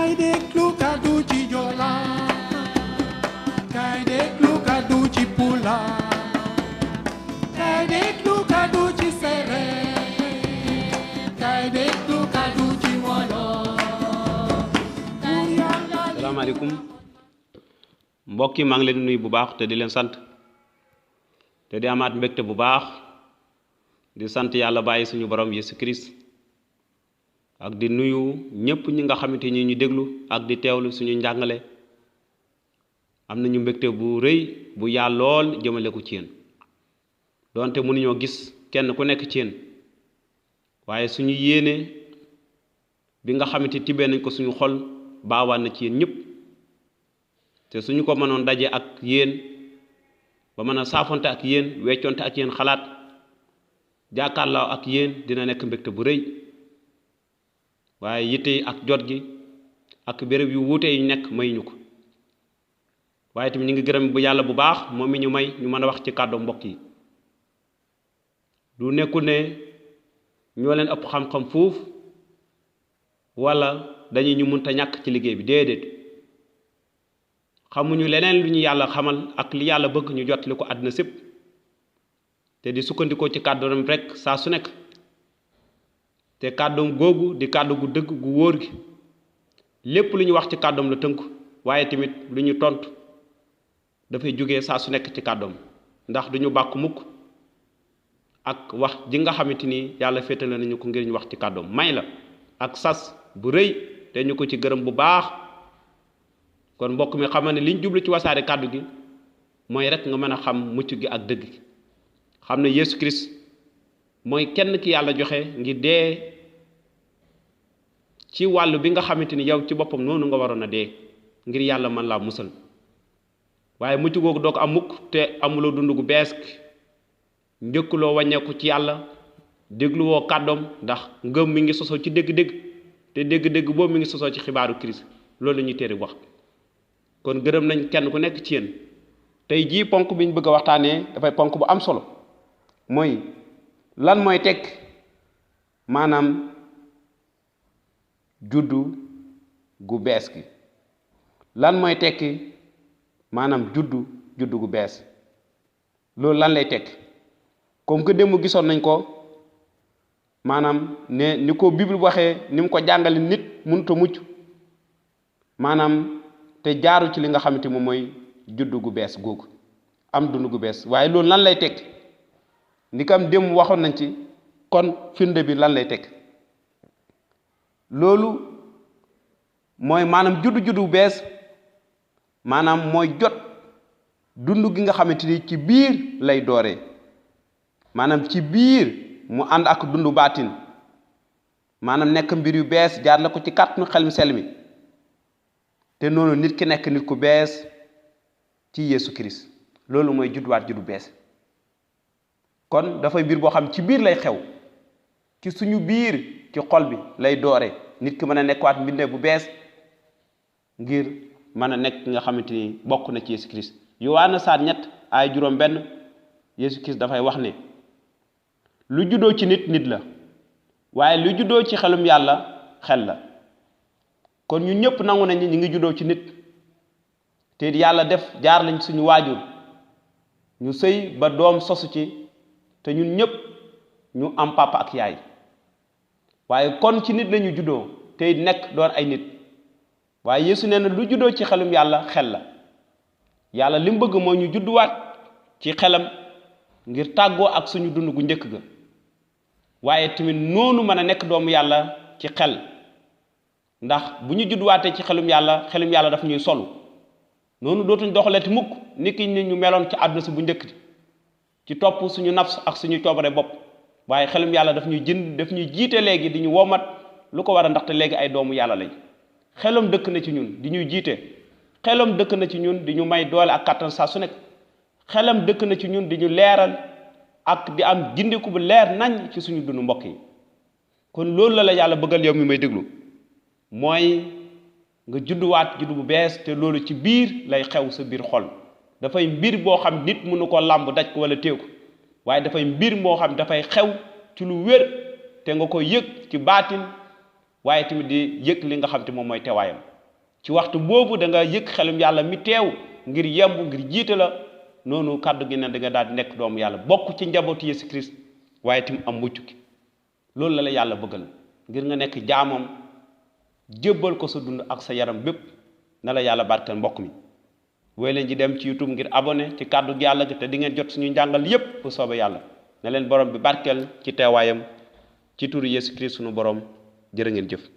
Kay déglu kàddu ci Joola kay déglu kàddu ci Pula kay déglu kàddu ci Séeréer kay déglu kàddu ci Wolof. Salaamaaleykum mbokk yi maa ngi leen di nuyu bu baax te di leen sant te di amaat mbégte bu baax di sant yàlla bàyyi suñu borom Yesu Christ ak di nuyu ñëpp ñi nga xamante ni ñu déglu ak di teewlu suñu njàngale am nañu mbégte bu rëy bu yaa lool jëmale ko ci yéen donte mënuñoo gis kenn ku nekk ci yéen waaye suñu yéene bi nga xamante tibbee nañ ko suñu xol baawaan na ci yéen ñëpp te suñu ko mënoon daje ak yéen ba mën a saafonte ak yéen wecconte ak yéen xalaat jàkkaarloo ak yéen dina nekk mbégte bu rëy waaye yitte yi ak jot gi ak béréb yu wuute yi nekk mayuñu ko waaye tamit ñu ngi gërëm bu yàlla bu baax moom mi ñu may ñu mën a wax ci kàddu mbokk yi du nekkul ne ñoo leen ëpp xam-xam fuuf wala dañuy ñu mënta ñàkk ci liggéey bi déedéet xamuñu leneen lu ñu yàlla xamal ak li yàlla bëgg ñu jot li ko àddina sépp te di sukkandikoo ci kàddoom rek saa su nekk te kàddoom googu di kàddu gu dëgg gu wóor gi lépp lu ñu wax ci kàddoom la tënku waaye tamit lu ñu tontu dafay jógee saa su nekk ci kàddoom ndax duñu bàkk mukk ak wax ji nga xamante ni yàlla féetale nañu ko ngir ñu wax ci kàddoom may la ak sas bu rëy te ñu ko ci gërëm bu baax kon mbokk mi xam ne liñ jublu ci wasaare kàddu gi mooy rek nga mën a xam mucc gi ak dëgg gi xam ne Yesu Christ mooy kenn ki yàlla joxe ngir dee ci wàllu bi nga xamante ni yow ci boppam noonu nga waroon a dee ngir yàlla mën laa musal waaye mucc googu doo ko am mukk te amuloo dund gu bees njëkkuloo wàññeeku ci yàlla dégluwoo kàddoom ndax ngëm mi ngi sosoo ci dégg-dégg te dégg-dégg boobu mi ngi sosoo ci xibaaru Christ loolu la ñuy téere wax kon gërëm nañ kenn ku nekk ci yéen tey jii ponk bi ñu bëgg a waxtaanee dafay ponk bu am solo mooy lan mooy tekk maanaam juddu gu bees gi lan mooy tekki maanaam juddu gu bees loolu lan lay tekki comme que démb gisoon nañ ko maanaam ne ni ko Bible waxee ni mu ko jàngale nit mënut a mucc maanaam te jaaru ci li nga xamante moom mooy juddu gu bees googu am dund gu bees waaye loolu lan lay tekki ni kam démb waxoon nañ ci kon firnde bi lan lay tekki loolu mooy maanaam juddu bu bees maanaam mooy jot dund gi nga xamante ni ci biir lay dooree maanaam ci biir mu ànd ak dundu baatin maanaam nekk mbir yu bees jaar la ko ci kàttanu xel mi sel mi te noonu nit ki nekk nit ku bees ci Yesu Christ loolu mooy judduwaat juddu bees kon dafay mbir boo xam ci biir lay xew ci suñu biir ci xol bi lay doore nit ki mën a nekkwaat mbinde bu bees ngir mën a nekk nga xamante ni bokk na ci Yesu Christ Yowaana saar 3 ay juróom benn Yesu Christ dafay wax ne lu juddoo ci nit la waaye lu juddoo ci xelum yàlla xel la kon ñu ñëpp nangu nañ ñi ngi juddoo ci nit te yàlla def jaar lañ suñu waajur ñu sëy ba doom sosu ci te ñun ñëpp ñu am papa ak yaay waaye kon ci nit lañu juddoo te nekk doon ay nit waaye Yesu nee na lu juddoo ci xelum yàlla xel la yàlla li mu bëgg moo ñu judduwaat ci xelam ngir tàggoo ak suñu dund gu njëkk ga waaye tamit noonu mën a nekk doomu yàlla ci xel ndax bu ñu judduwaatee ci xelum yàlla daf ñuy solu noonu dootuñ doxaleeti mukk nit ki ñu meloon ci àdduna si bu njëkk ci topp suñu nafs ak suñu coobare bopp waaye xelum yàlla daf ñuy jiite léegi di ñu womat lu ko war a ndaxte léegi ay doomu yàlla lañ xelam dëkk na ci ñun di ñuy jiite xelam dëkk na ci ñun di ñu may doole ak kàttan saa su nekk xelam dëkk na ci ñun di ñu leeral ak di am gindiku bu leer nañ ci suñu dund mbokk yi kon loolu la yàlla bëggal yow mi may déglu mooy nga judduwaat juddu bu bees te loolu ci biir lay xew sa biir xol dafay mbir boo xam nit mënu ko làmb daj ko wala téeku waaye dafay mbir moo xam dafay xew ci lu wér te nga ko yëg ci baatin waaye tamit di yëg li nga xam te moom mooy teewaayam ci waxtu boobu da nga yëg xelum yàlla mi teew ngir yemb ngir jiite la noonu kàddu gi ne da nga daal di nekk doomu yàlla bokk ci njabootu Yesu Christ waaye tim am mucc ki loolu la yàlla bëggal ngir nga nekk jaamam jébbal ko sa dund ak sa yaram bépp na la yàlla barkeel mbokk mi woy leen ji dem ci YouTube ngir abonné ci kàddu gi yàlla gi te di ngeen jot suñu njàngal yépp bu soobee yàlla na leen borom bi barkeel ci teewaayam ci turu Yesu Christ sunu borom jërë ngeen jëf